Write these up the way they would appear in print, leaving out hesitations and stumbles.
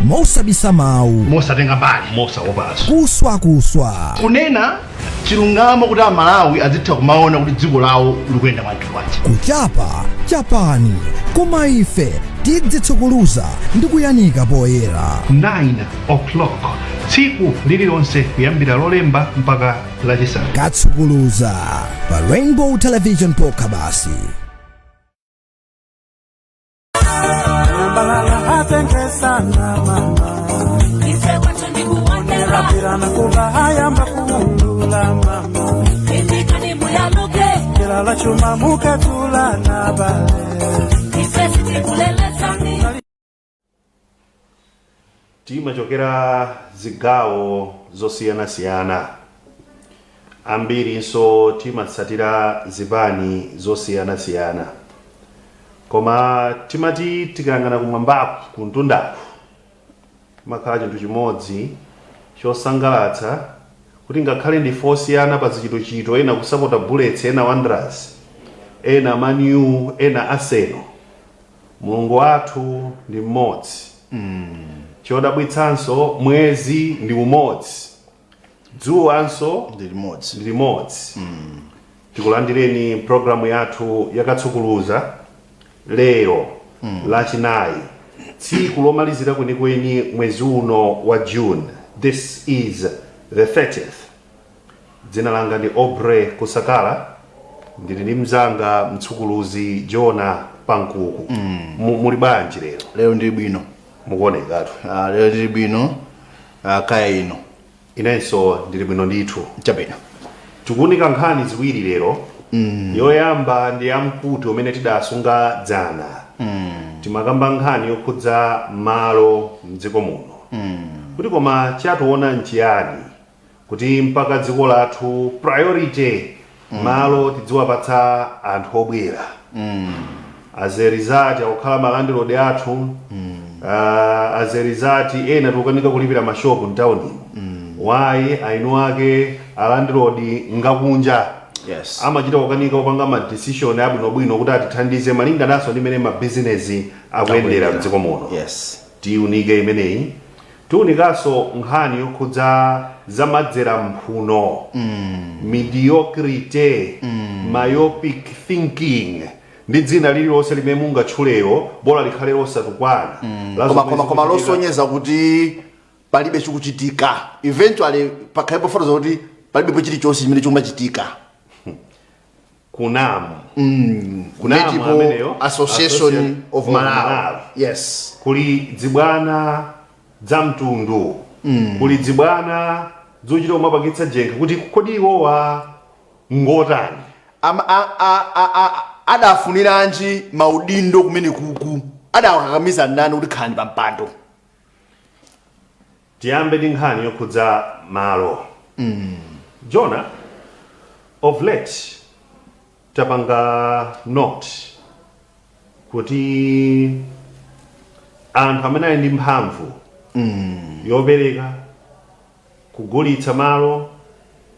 Mosabisa mawu. Mosatenga mbali. Mosaopanso. Kuswakuswa. Kunena chilungamo kuti Amalawi azitha kumaona kuti dziko lawo likuyenda mwanthu wache. Kuchapa chapani, koma ife tidzitsukuluza ndi kuyanika poyera. 9 o'clock tsiku lililonse kuyambira Lolemba mpaka Lachisanu. Katsukuluza pa Rainbow Television pokha basi. Balala atengesana mama Rapirana kuba ayamba kuundula mama Kilala chuma mukatula na bale. Timachokera zigawo zosiyanasiyana, ambirinso timatsatira zipani zosiyanasiyana, koma timati tikayang'ana kumwambaku, kumtundaku, timakhala chinthu chimodzi chosangalatsa kuti ngakhale ndife osiyana pa zichitochito, ena kusapota Bullets, ena Wanderers, ena Man U, ena Arsenal, Mulungu wathu ndi mmodzi. Chodabwitsanso, mwezi ndi umodzi, dzuwanso ndi limodzi. Ndi limodzi. Tikulandireni programu yathu yakatsukuluza lero Lachinayi, tsiku lomalizira kwenikweni mwezi uno wa June. This is the 30th. Dzina langa ndi Obre Kusakala, ndili ndi mzanga mtsukuluzi Jona Pankuku. Muli bwanji lero? Lero ndili bwino. Mukuonekatu. Ah, lero ndili bwino. Ah, kaya ino? Inenso ndili bwino ndithu. Chabwino. Tikuunika nkhani ziwiri lero. Yoyamba ndi yamkuti umene tidasunga dzana. Timakamba nkhani yokhudza malo mdziko muno, kuti koma chationa nchiyani kuti mpaka dziko lathu priority malo tidziwapatsa anthu obwera? As a result, akukhala ma landlord athu. As a result, ena tikukanika kulipira mashopu mtaunimu. Why? Eni ake a landlord ngakunja amachita kukanika kupanga ma decision abwinobwino kuti atithandize malingananso ndi mmene mabizinesi akuyendera mdziko muno. Tiunike imeneyi. Tiunikanso nkhani yokhudza zamadzera mphuno, mediocrity, myopic thinking, ndi dzina lililonse limene mungatchuleyo, bola likhale losatukwana, la Koma zomwe koma zikuchitika. Losonyeza kuti palibe chikuchitika. Eventually pakhalepo fotoza kuti palibepo chilichonse chimene chikumachitika. Kunamu kunamu Netball ameneyo Association of Malawi. Yes. Kuli dzibwana za mtundu, kuli dzibwana zochita kumapangitsa jenkha kuti kodi iwowa ngotani? Adafuniranji maudindo kumene kuku? Adawakakamiza ndani kuti khalani pa mpando? Tiyambe ndi nkhani yokhudza malo. Jona, of late tapanga note kuti anthu amene ali ndi mphamvu yopereka, kugulitsa malo,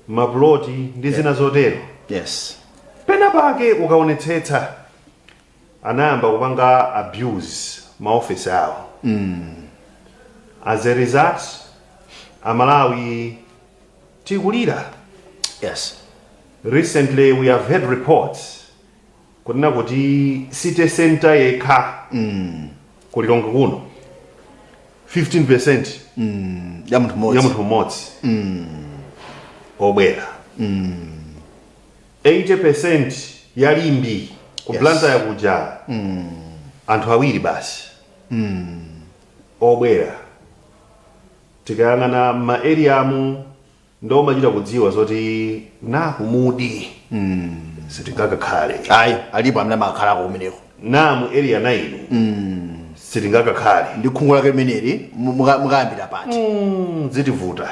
mapuloti ndi zina zotero, pena pake ukaonetsetsa anayamba kupanga abuse maofesi awo. As a result, Amalawi tikulira. Recently we have heard reports kunena kuti city center yekha ku Lilongwe kuno 15% ya munthu mmodzi. Ya munthu mmodzi obwera. 80% ya Limbe ku Blantyre kuja, anthu awiri basi obwera. Tikayang'ana ma areamu, ndomachita kudziwa zoti nakumudi sitingakakhale. Ayi, alipo amene amakhalako kumeneko. Namu area 9 sitingakakhale. Ndi khungu lake limeneli, mukayambira pati? Zitivuta.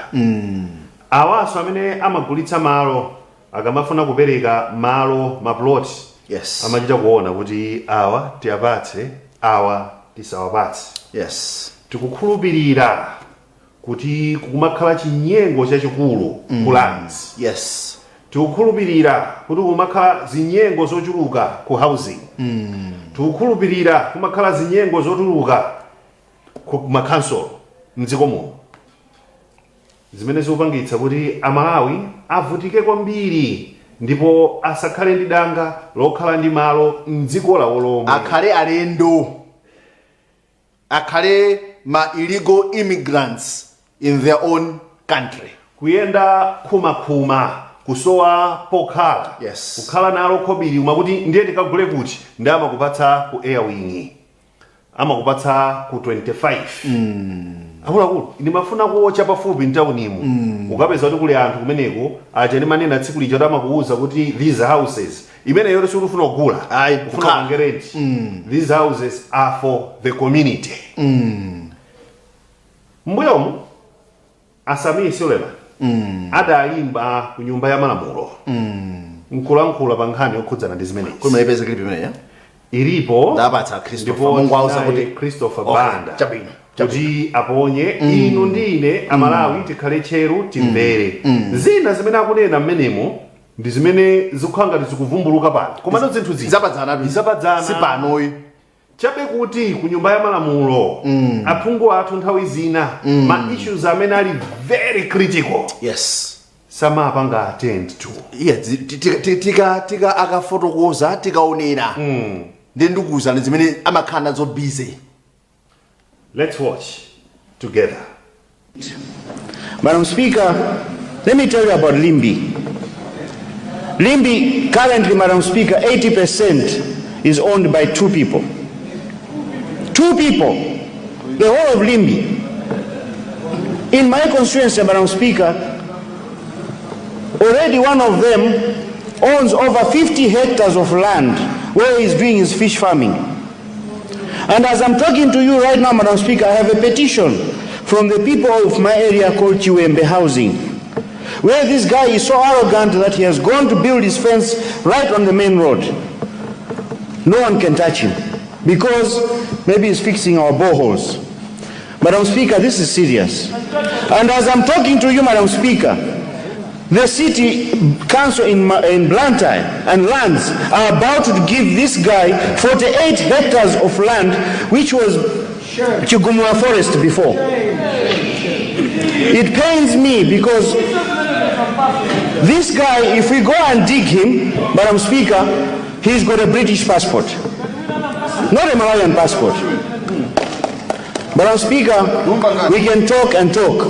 Awaso amene amagulitsa malo, akamafuna kupereka malo, maplot, amachita kuona kuti awa tiyapatse, awa tisawapatse. Tikukhulupirira kuti kumakhala chinyengo chachikulu ku Lands. Tikukhulupirira kuti kumakhala zinyengo zochuluka ku Housing. Tikukhulupirira kumakhala zinyengo zochuluka ku makhansolo. Mdziko muno zimene zikupangitsa kuti Amalawi avutike kwambiri ndipo asakhale ndi danga lokhala ndi malo mdziko lawo lomwe. Akhale alendo, akhale ma illegal immigrants in their own country. Kuyenda khumakhuma, kusowa pokhala. Kukhala nalo khobiri umakuti ndiye tikagule kuti, ndi amakupatsa ku Airwing, amakupatsa ku 25. Akuluakulu, ndimafuna kuocha pafupi mtaunimu. Ukapeza kuti kuli anthu kumeneko aja ndimanena tsiku lija kuti amakuwuza kuti these houses, imene yoti sikufuna kugula, Ayi, ufuna kukhala. upange rent, these houses are for the community. Mbuyomu a Sameer Suleman adayimba ku Nyumba ya Malamulo nkulankhula pa nkhani yokhudzana ndi zimenezi. Kuli maipeza clip imeneyi? Ilipo. Ndapatsa Christopher. Ndipo Mungu auza tinaye kuti Christopher Okay, Banda chabwino. kuti aponye. Inu ndi ine Amalawi tikhale tcheru, timvere zina zimene akunena mmenemo ndi zimene zikukhala ngati zikuvumbuluka pano, komano zinthu zija Zapadzana. Zapadzana. Si panoyi. Chabe kuti ku Nyumba ya Malamulo aphungu athu nthawi zina ma issues amene ali very critical samapanga attend to. Yeah, tika akafotokoza, tikaonera ndi ndikuwuzani zimene amakhala nazo busy. Let's watch together. Madam Speaker, let me tell you about Limbe. Limbe, currently, Madam Speaker, 80% is owned by two people. Two people. The whole of Limbe. In my constituency, Madam Speaker, already one of them owns over 50 hectares of land where he's doing his fish farming. And as I'm talking to you right now, Madam Speaker, I have a petition from the people of my area called Chiwembe Housing, where this guy is so arrogant that he has gone to build his fence right on the main road. No one can touch him because maybe he's fixing our boreholes. Madam Speaker, this is serious. And as I'm talking to you, Madam Speaker, the city council in Blantyre and Lands are about to give this guy 48 hectares of land, which was Chigumula Forest before. It pains me because this guy, if we go and dig him, Madam Speaker, he's got a British passport, not a Malawian passport. Madam Speaker, we can talk and talk,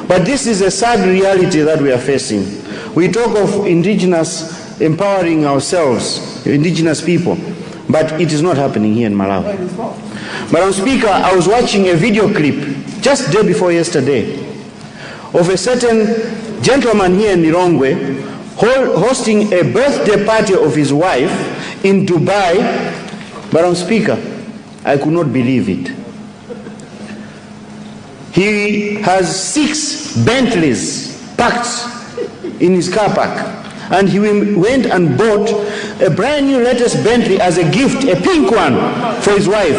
but this is a sad reality that we are facing. We talk of indigenous empowering ourselves, indigenous people, but it is not happening here in Malawi. Madam Speaker, I was watching a video clip just day before yesterday of a certain gentleman here in Lilongwe hosting a birthday party of his wife in Dubai. Madam Speaker, I could not believe it. He has 6 Bentleys parked in his car park. And he went and bought a brand new latest Bentley as a gift, a pink one, for his wife.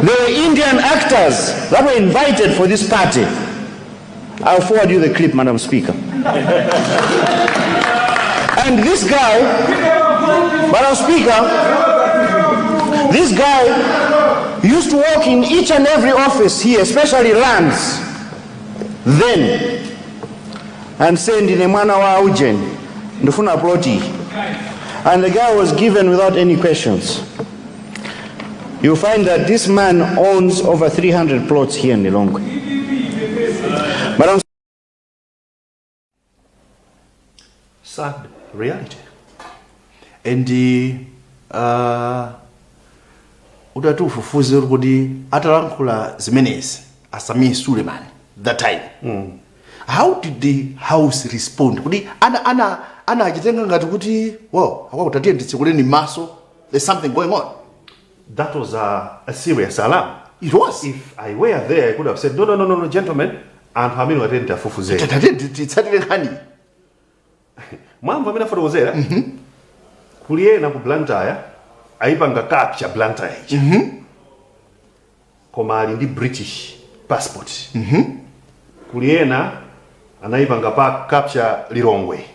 There were Indian actors that were invited for this party. I'll forward you the clip, Madam Speaker. And this guy, Madam Speaker, this guy used to walk in each and every office here, especially Lands, then, and say, Ndine mwana wa Eugene, ndifuna ploti. And the guy was given without any questions. You'll find that this man owns over 300 plots here in Lilongwe. Madam Sad reality. And utati ufufuze kuti atalankhula zimenezi a Sameer Suleman that time, how did the house respond? Kuti ana achitenga ngati kuti, well, akwakuti tatiye nditsekuleni maso, there's something going on. That was a serious alarm. It was. If I were there, I could have said, "No, no, no, no, no, gentlemen, anthu amene watenti afufuzeni." Tatiye titsatire nkhani. Mwamva amene afotokozera, kuli ena ku Blantyre ayipanga capture Blantyre ija, koma ali ndi British passport. Kuli ena anayipanga pa capture Lilongwe.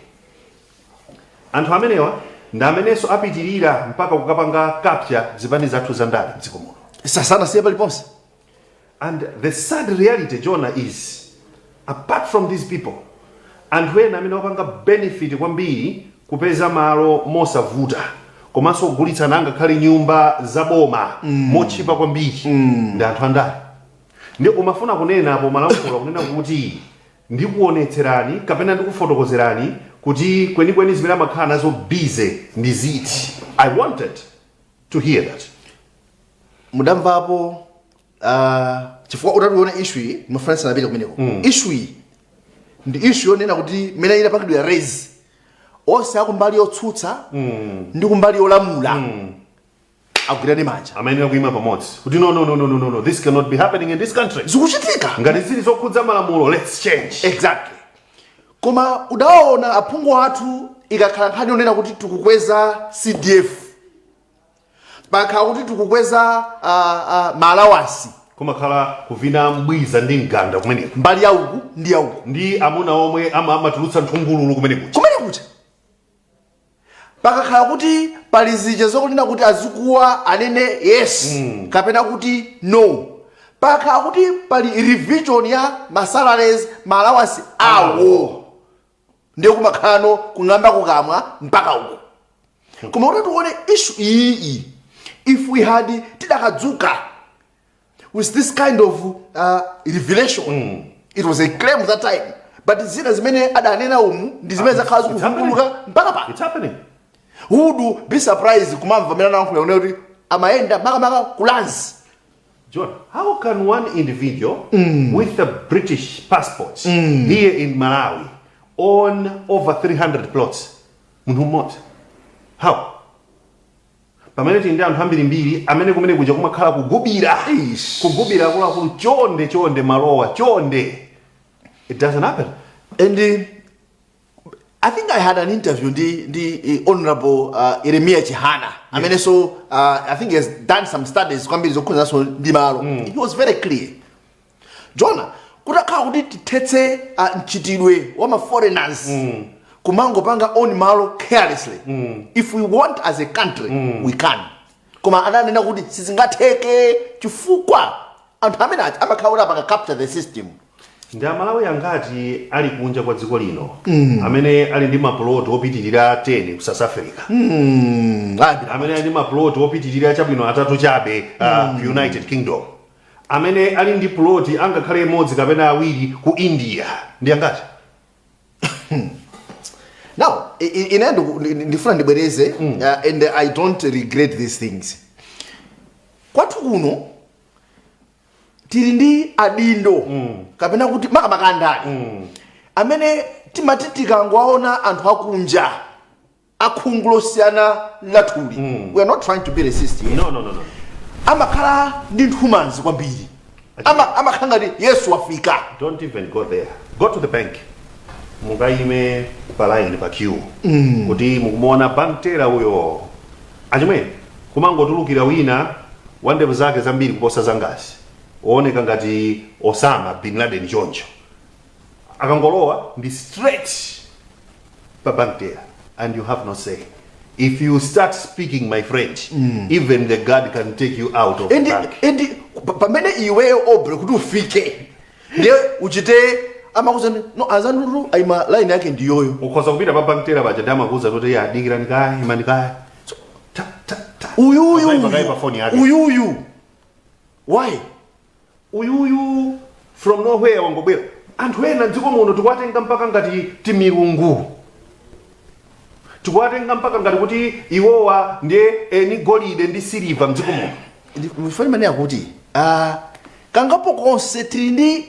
Anthu amenewa ndi amenenso apitirira mpaka kukapanga capture zipani zathu za ndale mdziko muno. Sasanasiye paliponse. And the sad reality, Jonah, is apart from these people, anthu ena amene wapanga benefit kwambiri kupeza malo mosavuta komanso kugulitsana angakhale nyumba zaboma motchipa kwambiri ndi anthu andale. Ndi umafuna kunena apo, malankhula kunena kuti ndikuonetserani kapena ndikufotokozerani kuti kwenikweni zimene amakhala nazo busy ndi ziti. I wanted to hear that. Mudamvapo, chifukwa utationa issue iyi, mafuna sanapite kumeneko, issue iyi ndi issue yonena kuti mmene inapangidwa raise, onse akumbali yotsutsa ndi kumbali yolamula agwirane manja. Amayenera kuyima pamodzi kuti no, no, no, no, no, no, no, this cannot be happening in this country. Zikuchitika. Ngati zili zokhudza malamulo, let's change. Exactly. Koma udaona aphungu athu, ikakhala nkhani yonena kuti tikukweza CDF, pakhala kuti tikukweza ma allowance, kumakhala kuvina mbwiza ndi mganda kumeneko. Mbali yauku ndi yauku. Ndi amuna omwe amatulutsa nthungululu kumene kucha. Kumene kucha pakakhala kuti pali zija zokunena kuti azikuwa anene yes kapena kuti no, pakakhala kuti pali revision ya ma salaries, ma allowance awo, ndiye kumakhalano kung'amba kukamwa mpaka uku. Koma kuti tione issue iyi, if we had tidakadzuka with this kind of revelation, it was a claim that time, but zina zimene adanena umu ndi zimene zakhala It's happening. zikuvumbuluka mpaka pa It's happening. Who would be surprised kumamva amene anayankhula kunena kuti amayenda makamaka ku lands? John, how can one individual with a British passport here in Malawi own over 300 plots? Munthu mmodzi. How? Pamene tili ndi anthu ambirimbiri amene kumene kuja kumakhala kugubira. Ish. Kugubira akuluakulu, chonde chonde malowa chonde. It doesn't happen. And I think I had an interview ndi Honorable Yeremia Chihana amene, so I think he has done some studies kwambiri zokhuzanso ndi malo. He was very clear, Jonah, kutakhala kuti tithetse mchitidwe wa ma foreigners kumangopanga own malo carelessly, if we want as a country, we can. Koma ananena kuti sizingatheke chifukwa anthu amene aja amakhala kuti apanga capture the system. Ndi Amalawi angati ali kunja kwa dziko lino amene ali ndi mapuloti opitirira 10 ku South Africa, amene ali ndi mapuloti opitirira chabwino atatu chabe ku United Kingdom, amene ali ndi puloti angakhale imodzi kapena awiri ku India? Ndi angati? Now, ine ndifuna ndibwereze, and I don't regret these things. Kwathu kuno tili ndi adindo kapena kuti makamaka andale amene timati tikangowaona anthu akunja akhungu losiyana lathuli, we are not trying to be racist here, No. amakhala ndi nthumanzi kwambiri. Amakhala ngati Yesu wafika. Don't even go there. Go to the bank, mukayime pa line, pa queue, kuti mukumuona bank teller uyo, achimwene, kumangotulukira wina wa ndevu zake zambiri kuposa zangazi, ooneka ngati Osama bin Laden choncho. Akangolowa ndi straight pa bank teller, and you have no say. If you start speaking, my friend, even the guard can take you out of the bank. And pamene iweyo obre kuti ufike ndiye uchite, amakuza no azanuru aima line yake ndiyoyo. Ukhoza kupita pa bank teller paja ndi amakuza kuti, "Ya, dikirani kaya, imani kaya." So, ta ta ta. Uyuyu. Akaipa kaipa phone yake. Uyuyu, why? Uyuyu from nowhere wangobwera. Anthu ena mdziko muno tikuwatenga mpaka ngati timilungu, tikuwatenga mpaka ngati kuti iwowa ndiye eni golide ndi siliva mdziko muno. Mfani manena kuti kangapo konse tili ndi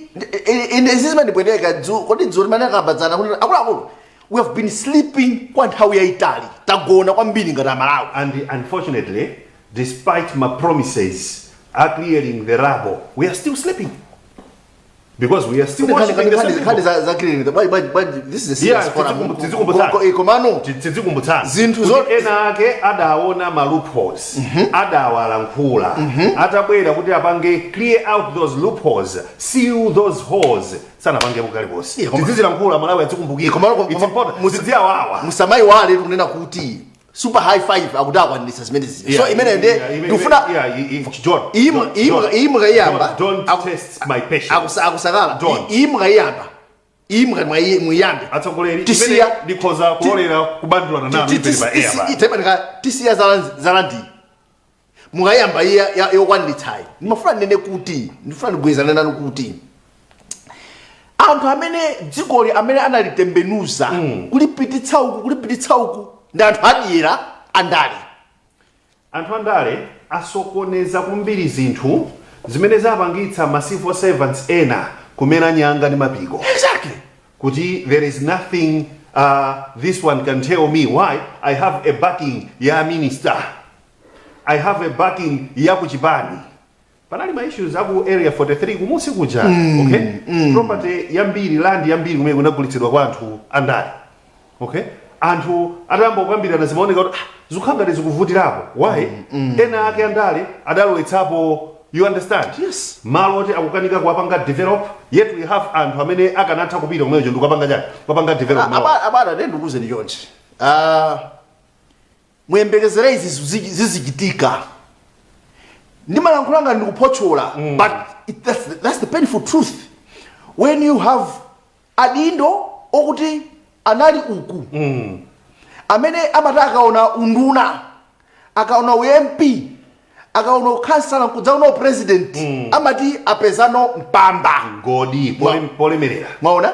ine zizimandibwereka kodi dzulo limene akambadzana kuti akuluakulu, we have been sleeping kwa nthawi yayitali, tagona kwambiri ngati Amalawi. And unfortunately, despite my promises are clearing the rubble, we are still sleeping because we are still worshiping the same nkhani people. za clearing this is a serious forum. Tizikumbutsana. Komano Tizikumbutsana Zinthu kuti ena ake adaona ma loopholes, adawalankhula, atabwera kuti apange clear out those loopholes, seal those holes, sanapangepo kalikonse. Yeah, koma- Tizizilankhula, Malawi azikumbukira. Komano It's important. Tiziyawawa. Musamayiwale kunena kuti Super High Five akuti akwanitsa zimene zija. So imene nde ndikufuna John, John, iyi mukayiyamba don't test my patience. Akusakala. Don't. Iyi mukayiyamba, iyi mukati muyambe, Atsogoleri, Tisiya- imene ndikhoza kulolera kubandulana nanu iperi pa air pa. Tisiya zalandi mukayamba iya yokwanitsayi. Ndimafuna ndinene kuti, ndifuna ndigwirizane nanu kuti anthu amene dzikoli amene analitembenuza kulipititsa uku, kulipititsa uku, ndi anthu adyera andale. Anthu andale asokoneza kumbiri zinthu zimene zapangitsa ma civil servants ena kumera nyanga ndi mapiko kuti there is nothing this one can tell me. Why? I have a backing ya minister, I have a backing ya kuchipani. Panali ma issues aku Area 43 kumusi kuja, okay? Property yambiri, land yambiri kumene kunagulitsidwa kwa anthu andale, okay? Anthu atayamba kukambirana, zimaoneka kuti, ah, zikukhala ngati zikuvutirapo. Why? Ena ake andale adalowetsapo, you understand? Yes. Malo oti akukanika kuwapanga develop, yet we have anthu amene akanatha kupita kumenecho ndikukapanga chani, kukapanga develop malo. Abana, ndiye ndikuwuzeni chonchi. Ah, muyembekezere izi zizichitika. Ndimalankhula ngati ndikuphotchola, but that's the painful truth when you have adindo okuti anali uku, amene amati akaona unduna, akaona uMP, akaona ukhansala, nkudzaona upresident, amati apezano mpamba. Ngodi polemerera. Mwaona,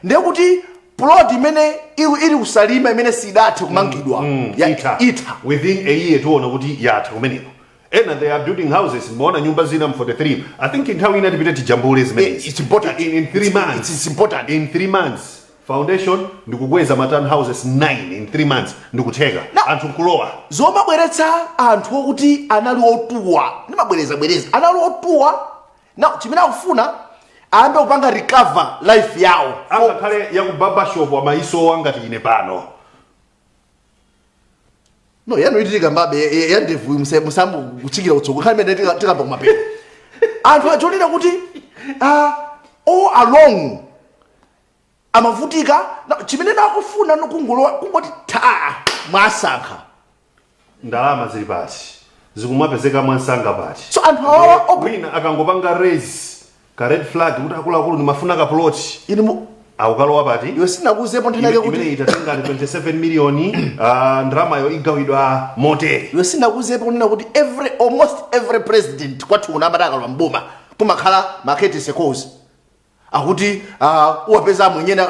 ndiye kuti plot imene ili kuSalima imene sidathe kumangidwa itha. Itha. Within a year tiona kuti yatha kumeneko. Ena, they are building houses. Mwaona nyumba zina mu 43. I think nthawi ina tipite tijambule zimenezi. It's important. In 3 months. It's important. In 3 months foundation ndikukweza ma town houses 9 in 3 months, ndikutheka. Anthu nkulowa. Zomabweretsa anthu okuti anali otuwa, ndimabwereza bwereza, anali otuwa na chimene akufuna ayambe kupanga recover life yawo. Angakhale yaku barbershop, amaisowa ngati ine pano. No, yanu itika mbabe ya ndevu, musambu kutsikira kutsogolo, khali mene tikamba kumapeto. Anthu achonena kuti all along amavutika na, chimene nakufuna nokungolowa kungoti ta mwasankha. Ndalama zili pati? Zikumapezeka mwansanga pati? So anthu awawa Wina akangopanga raise ka red flag kuti akuluakulu, ndimafuna ka plot, ine akukalowa pati? Iwe, sinakuzepo nthena yake Imene kuti itatengani 27 miliyoni, ndalamayo igawidwa motere. Iwe, sinakuzepo kunena kuti every almost every president kwathu kuno amati akalowa mboma kumakhala ma courtesy calls akuti uwapeza mwenyene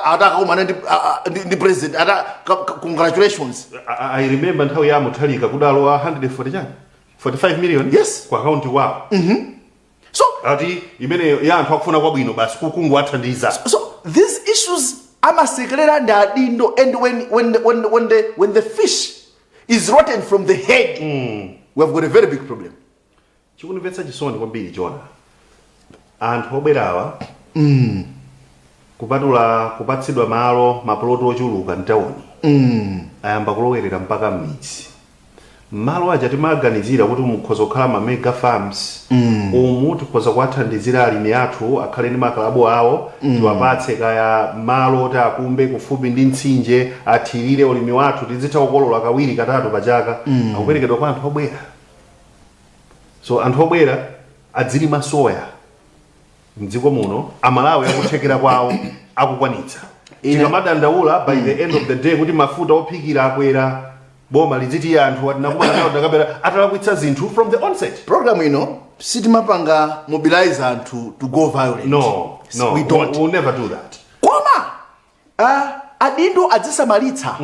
atakakumana ndi president ata congratulations. I remember nthawi ya Mutharika kudalowa 140 chani, 45 million ku akaunti kwawo. So ati imeneyo ya anthu akufuna kwabwino basi, kungowathandiza. So these issues amasekelera ndi adindo, and when the fish is rotten from the head, we have got a very big problem. Chikunimvetsa chisoni kwambiri, Jona, anthu obwerawa, kupatula kupatsidwa malo, mapuloti ochuluka mtawuni, ayamba kulowerera mpaka m'midzi. Malo aja timaganizira kuti mukhoza kukhala ma mega farms, umu tikhoza kuwathandizira alimi athu akhale ndi makalabu awo, tiwapatse kaya malo oti akumbe kufupi ndi mtsinje, athirire ulimi wathu, tizitha kukolola kawiri katatu pa chaka, akuperekedwa kwa anthu obwera. So anthu obwera adzilima soya mdziko muno, Amalawi akuthekera kwawo akukwanitsa. Tikamadandaula by the end of the day kuti mafuta ophikira akwera, boma lidziti anthu atinakumana nawo ndakapera atalakwitsa zinthu from the onset. Program ino sitimapanga mobilize anthu to go violent. No. We don't. We'll never do that. Koma adindo adzisamalitsa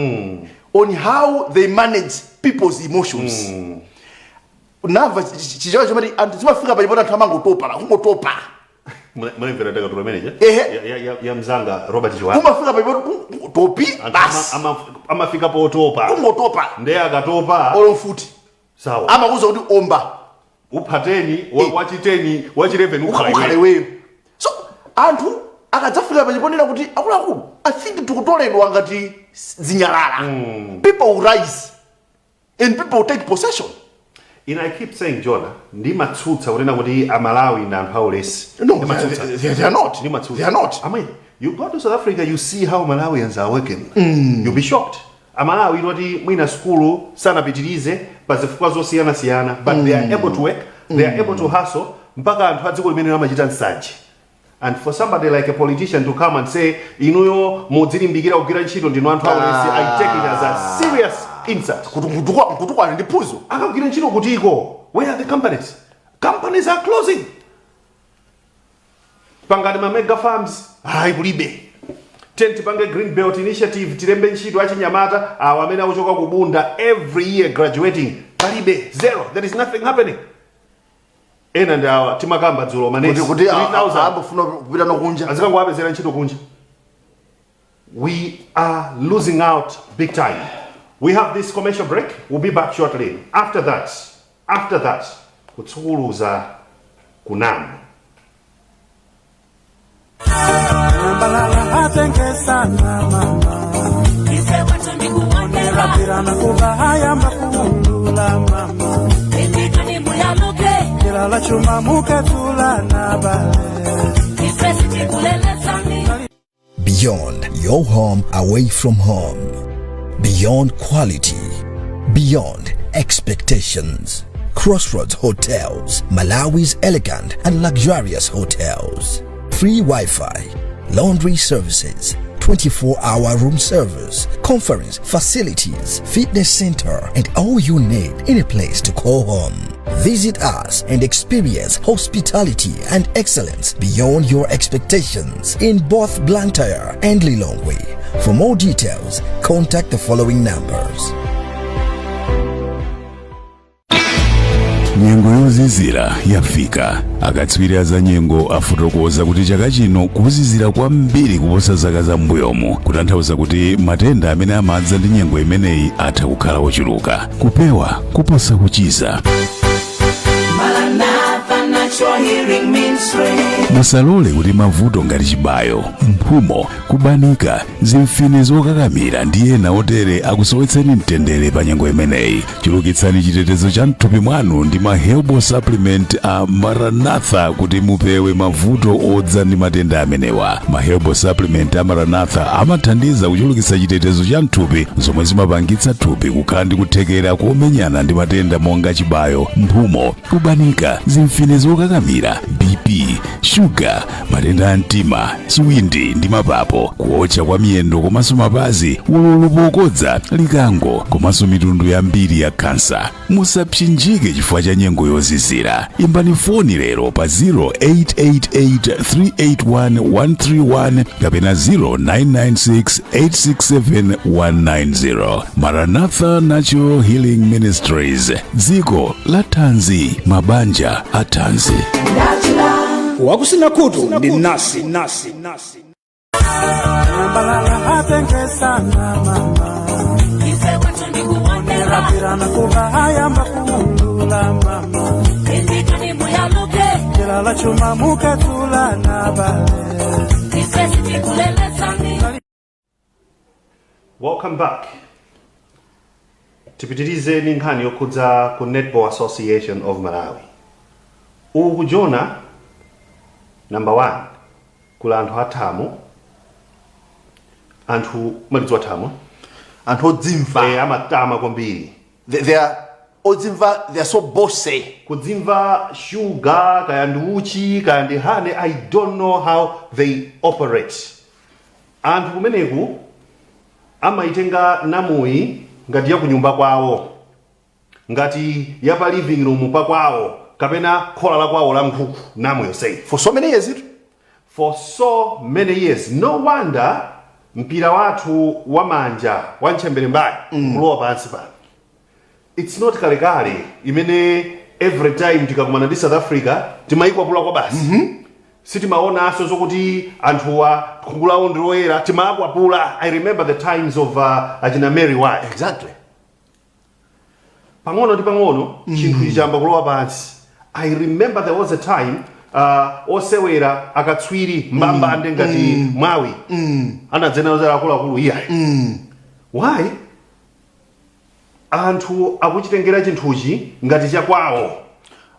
on how they manage people's emotions. Namva chichewa chomati anthu zimafika pachipota, anthu amangotopa, kungotopa. Munamvera ndakatulo manager Ehe. ya mzanga Robert Chiwanda. Kumafika pachipota topi. Anthu Basi. Amafika potopa. Kungotopa. Ndiye akatopa, olo mfuti sawa, amakuza kuti omba. Uphateni wachiteni, wachi11 ukhale ukhale iweyo. So anthu akadzafika pachiponera kuti akuluakulu, I think tikutoledwa ngati zinyalala, people will rise and people will take possession. Ine, I keep saying, Jonah, ndimatsutsa kunena kuti Amalawi ndi anthu aulesi. No, Ndimatsutsa. they are not. Ndimatsutsa. They are not. I mean, you go to South Africa, you see how Malawians are working, you'll be shocked. Amalawi toti mwina sukulu sanapitirize pa zifukwa zosiyanasiyana, but they are able to work, they are able to hustle, mpaka anthu a dziko limene amachita nsanje. And for somebody like a politician to come and say, "Inuyo mudzilimbikira kugwira ntchito, ndinu anthu aulesi," I take it as a serious insult. Kutukwana ndi phuzo. Akagwira ntchito kutiko? Where are the companies? Companies are closing. Pangani ma mega farms, hayi, kulibe. Ten tipange Green Belt Initiative, tilembe ntchito achinyamata awa amene akuchoka kubunda every year, graduating, palibe, zero. There is nothing happening. Ena ndi awa timakamba dzulo, manesi kuti 3000 ambofuna kupita nokunja. Azikangowapezera ntchito kunja. We are losing out big time. We have this commercial break. We'll be back shortly. After that, kutsukuluza kunamu. Nambalala atengesana mama. Rapirana kuba hayamba kuulula mama. Kilala chuma mukatula na bale. Beyond your home away from home. Beyond quality. Beyond expectations. Crossroads Hotels, Malawi's elegant and luxurious hotels. Free Wi Fi, laundry services, 24-hour room service, conference facilities, fitness center, and all you need in a place to call home. Visit us and experience hospitality and excellence beyond your expectations in both Blantyre and Lilongwe. For more details, contact the following numbers. Nyengo yozizira yafika. Akatswiri a za nyengo afotokoza kuti chaka chino kuzizira kwambiri kuposa zaka zam'mbuyomu, kutanthauza kuti matenda amene amadza ndi nyengo imeneyi atha kukhala ochuluka. Kupewa kuposa kuchiza. Maranatha Natural Healing Ministry. Musalole kuti mavuto ngati chibayo, mphumo, kubanika, zimfine zokakamira ndi ena otere akusowetseni mtendere pa nyengo imeneyi. Chulukitsani chitetezo cha mthupi mwanu ndi ma herbal supplement a Maranatha kuti mupewe mavuto odza ndi matenda amenewa. Ma herbal supplement a Maranatha amathandiza kuchulukitsa chitetezo cha mthupi, zomwe zimapangitsa thupi kukhala ndi kuthekera komenyana ndi matenda monga chibayo, mphumo, kubanika, zimfine zokakamira, BP, shuga, matenda a mtima, chiwindi ndi mapapo, kuotcha kwa miyendo komanso mapazi, ululu pokodza, likango komanso mitundu yambiri ya khansa. Musapsinjike chifukwa cha nyengo yozizira. Imbani foni lero pa 0888 381 131 kapena 0996 867 190. Maranatha Natural Healing Ministries, dziko la thanzi, mabanja a thanzi. Wakusina khutu ndi nasi nasi nasi. Nambalala atengesana mama. Rapirana kuba hayamba kuulula mama. Kilala chuma mukatula na bale. Welcome back. Tipitirize ndi nkhani yokhudza ku Netball Association of Malawi. Uku kujona, number one, kula anthu athamo, anthu malidziwa thamo. Anthu odzimva. Amatama kwambiri. They are odzimva, they are so bossy. Kudzimva shuga, kaya ndi uchi, kaya ndi honey, I don't know how they operate. Anthu kumeneku amaitenga NAM yi ngati ya kunyumba kwawo, ngati ya pa living room pakwawo kapena khola la kwawo la nkhuku, NAM yonseyi. For so many years itu. For so many years. No wonder mpira wathu wa manja wa mchembere mbali kulowa pansi pano. It's not kalekale imene every time tikakumana ndi South Africa timayikwapula kwa basi. Sitimaonanso zokuti anthuwa khungu lawo ndi loyera, timakwapula. I remember the times of achina Mary Waya. Pang'ono ndi pang'ono chinthu chichamba kulowa pansi. I remember there was a time osewera akatswiri mbambande ngati Mwawi anadzena ozera akuluakulu, iyayi, why? Anthu akuchitengera chinthuchi ngati chakwawo.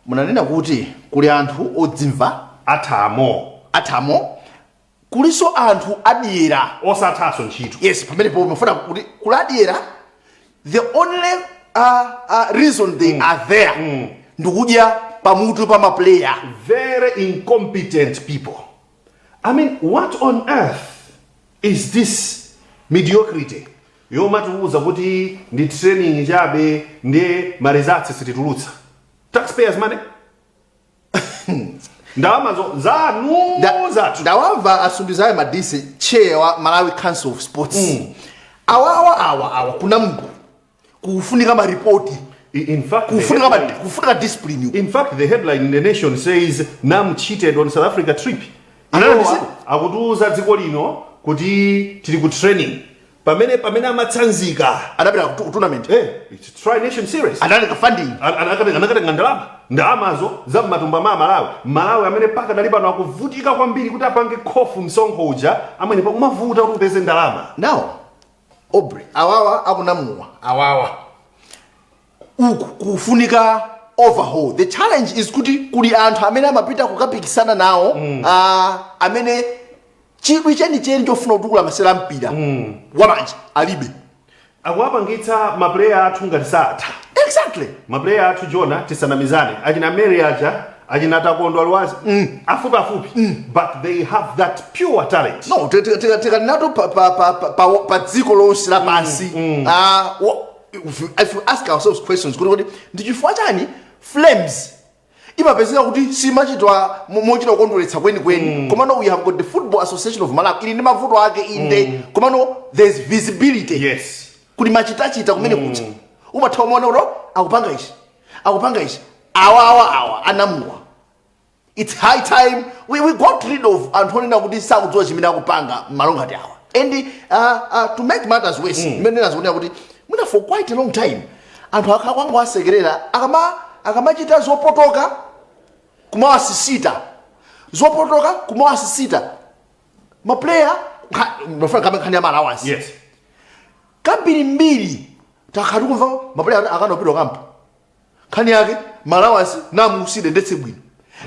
Munanena kuti kuli anthu odzimva athamo. Athamo. Kuliso anthu adyera. Osathaso ntchito. Yes, pamenepo umafuna kuti kuladyera. The only reason they are there ndikudya pamutu pa maplayer. Very incompetent people. I mean, what on earth is this mediocrity yomatiuza kuti ndi training chabe, ndiye ma results sititulutsa? Taxpayers' money, ndalama zanu, zathu. Ndawamva Asundizayo Madise, chair wa Malawi Council of Sports. Awawa, awa awa kuNAMU kufunika maripoti. In fact, the Kufunika kufunika discipline. In fact, the headline in The Nation says NAM cheated on South Africa trip. Ananisi? Iwowa akutiuza dziko lino kuti tili ku training pamene amatsanzika. Adapita ku tournament. It's Tri Nation Series. Analeka funding. Anakatenga ndalama, ndalamazo za mmatumba ma Malawi, Malawi amene paka dali pano akuvutika kwambiri kuti apange khofu msonkho uja amene pakumavuta kuti upeze ndalama. Now, Aubrey, awawa akuNAMuwa awawa uku kufunika overhaul. The challenge is kuti kuli anthu amene amapita kukapikisana nawo amene chidwi chenicheni chofuna kutukula masewera mpira wamanja alibe. Akuwapangitsa maplayer athu ngati satha. Maplayer athu, Jona, tisanamizane, achina Mary aja, achina Takondwa Lwazi, afupi afupi, but they have that pure talent. No, tikaninato pa dziko lonse lapansi, if you ask ourselves questions kuti ndi chifukwa chani Flames imapezeka kuti simachitwa mochita kukondweretsa kwenikweni, komano we have got the Football Association of Malawi, ili ndi mavuto ake inde, komano there's visibility. Kuti machitachita kumene kucha umatha umaona kuti akupanga ichi, akupanga ichi. Awa awa awa aNAMuwa, it's high time we got rid of anthu onena kuti sakudziwa chimene akupanga m'malo ngati awa. And to make matters worse, mmene ndinazionera kuti mwina for quite a long time anthu akhala kwangowasekerera akamachita zopotoka, kumawasisita zopotoka, kumawasisita maplayer. Mafuna kama nkhani ya allowance. Kambirimbiri takhala tikumva maplayer akanopita camp, nkhani yake allowance, NAMU sidendetse bwino.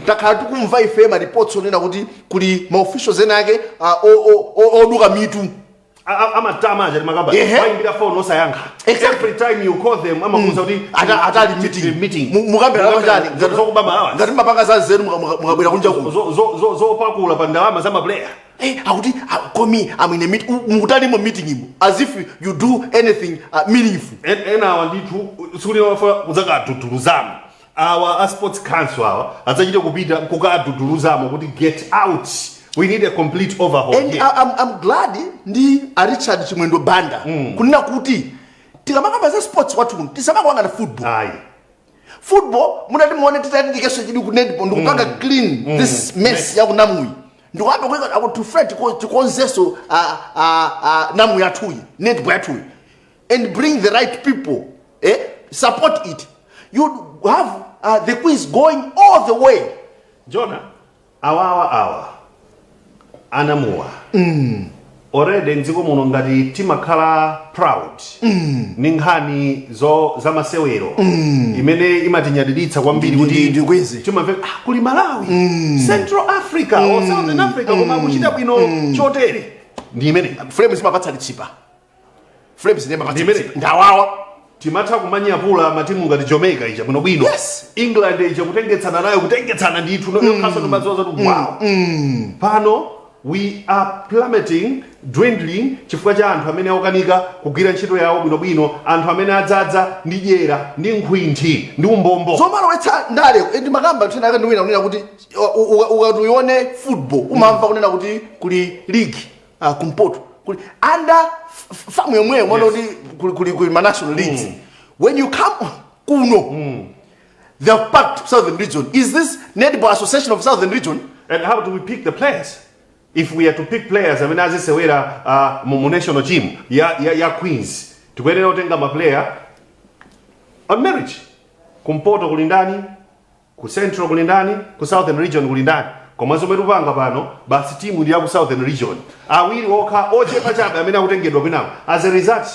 Takhala tikumva ife ma reports onena kuti kuli ma officials ena ake oduka mitu. Amatama aja timakamba. Wayimbira phone osayankha. Every time you call them amakuuza kuti Atali meeting. Meeting. Mukambira chani? Zokuba allowance. Ngati mapanga za nzeru mukabwera kunja kuno. Zopakula pa ndalama za maplayer. Akuti call me, I'm in a meeting. Mukutalimo meeting imo as if you do anything meaningful. Ena awa ndithu sikulinafa kudzakaduduluzamo awa a Sports Council awa adzachite kupita kukaduduluzamo kuti get out, we need a complete overhaul And here. I'm glad ndi a Richard Chimwendo Banda kunena kuti tikamakamba za sports kwathu kuno tisamakangana football. Ayi. Football munati muone titati tikeso chidi ku netball ndikupanga clean this mess ya kuNAMuyi, ndikuyamba kuika ako to fred tikonzeso NAMU yathuyi, netball yathuyi, and bring the right people, support it, you have the Queens going all the way. Jona, awawa awa aNAMuwa already mdziko muno ngati timakhala proud ni nkhani zo zamasewero imene imatinyadiritsa kwambiri kuti Ndi Queens. timamve kuli Malawi, Central Africa or Southern Africa, koma akuchita bwino chotere ndi imene Flames imapatsa lichipa, Flames ndiye imapatsa Ndi imene. lichipa ndawawa. Timatha kumanyapula matimu ngati Jamaica ija bwinobwino. England ija kutengetsana nayo, kutengetsana ndithu, yokhaso ndimadziwa zoti wow. Pano we are plummeting, dwindling, chifukwa cha anthu amene akukanika kugwira ntchito yawo bwinobwino, anthu amene adzadza ndi dyera ndi nkhwinthi ndi umbombo. Zomalowetsa ndale. Ndimakamba nthena ake ndiwina kunena kuti ukati uione football umamva kunena kuti kuli league kumpoto, kuli under FAM yomweyo, mwana kuti kuli ma national leagues. When you come kuno, they have packed Southern Region. Is this Netball Association of Southern Region? And how do we pick the players? If we are to pick players amene azisewera mu national team ya Queens, tikuyenera kutenga maplayer on merit. Kumpoto kuli ndani, ku Central kuli ndani, ku Southern Region kuli ndani? Koma zomwe tikupanga pano, basi timu ndi ya ku Southern Region, awiri okha ochepa chabe amene akutengedwa kwinawo. As a result,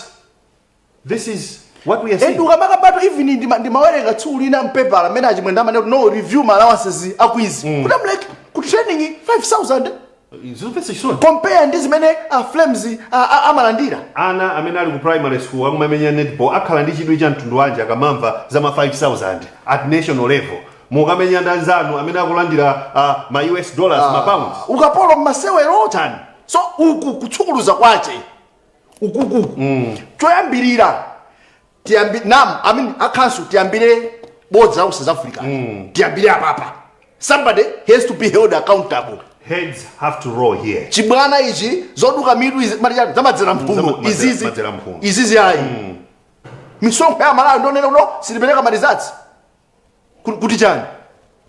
this is what we are seeing. And ukamakambatu even ndimawerenga tsiku lina mpepala amene Achimwendo amene kuti no review ma allowances a Queens, kuti I'm like ku training 5000. Zomvetsa chisoni. Compare ndi zimene a Flames amalandira. Ana amene ali ku primary school akumamenya netball akhala ndi chidwi cha mtundu wanji akamamva za ma 5000 at national level, mukamenya ndi anzanu amene akulandira ma US dollars, ma pounds? Ukapolo mmasewero chani? So uku kutsukuluza kwache ukukuku choyambirira tiyambi nam, I mean, a council, tiyambire bodza ku South Africa, tiyambire apapa. Somebody has to be held accountable. Heads have to roll here. Chibwana ichi, zoduka mitu izi, mati zamadzera mphuno. Izizi. Madzera mphuno. Izizi ayi. Misonkho ya Malawi ndonena kuno silipereka ma results kuti chani?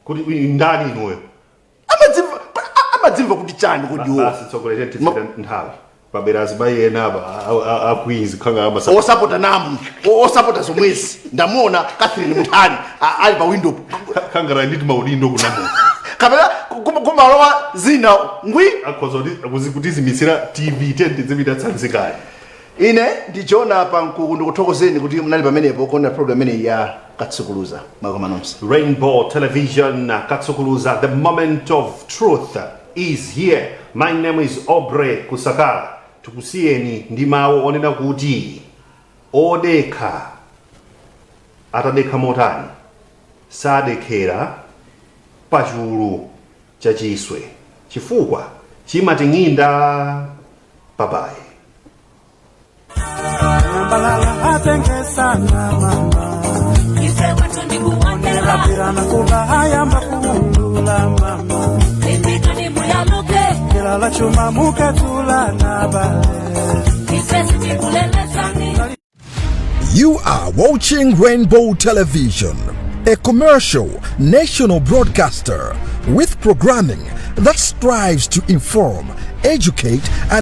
Kuti ndani inuyo? Amadzimva kuti chani kodiwo? Basi, tsogolere, tizipita nthawi. Pabera azimayi ena apa a Queens khanga amasa. Osapota namu, osapota zomwezi. Ndamuona Catherine Munthali ali pa window. Khangara nditi maudindo kunamu. Kapena kumalowa zina ngwi. Akhoza kuti kutizimitsira TV tenti zipita tsanzikali. Ine ndichiona pa mkuku, ndikuthokozeni kuti munali pamenepo kuona program imeneyi ya Katsukuluza. Makoma nonse. Rainbow Television, Katsukuluza, the moment of truth is here. My name is Aubrey Kusakala. Tikusiyeni ndi mawu onena kuti odekha atadekha motani sadekhera pachulu chachiswe chifukwa chimating'inda. Bye bye. Nambalala atengesana mama. Ife kwetu ni kuonera. Kapirana kuba ayamba kuulula mama. Limbikani muyaluke. Kilala chuma mukatula na bale. Ife sitikulelezani. You are watching Rainbow Television, a commercial national broadcaster with programming that strives to inform, educate, and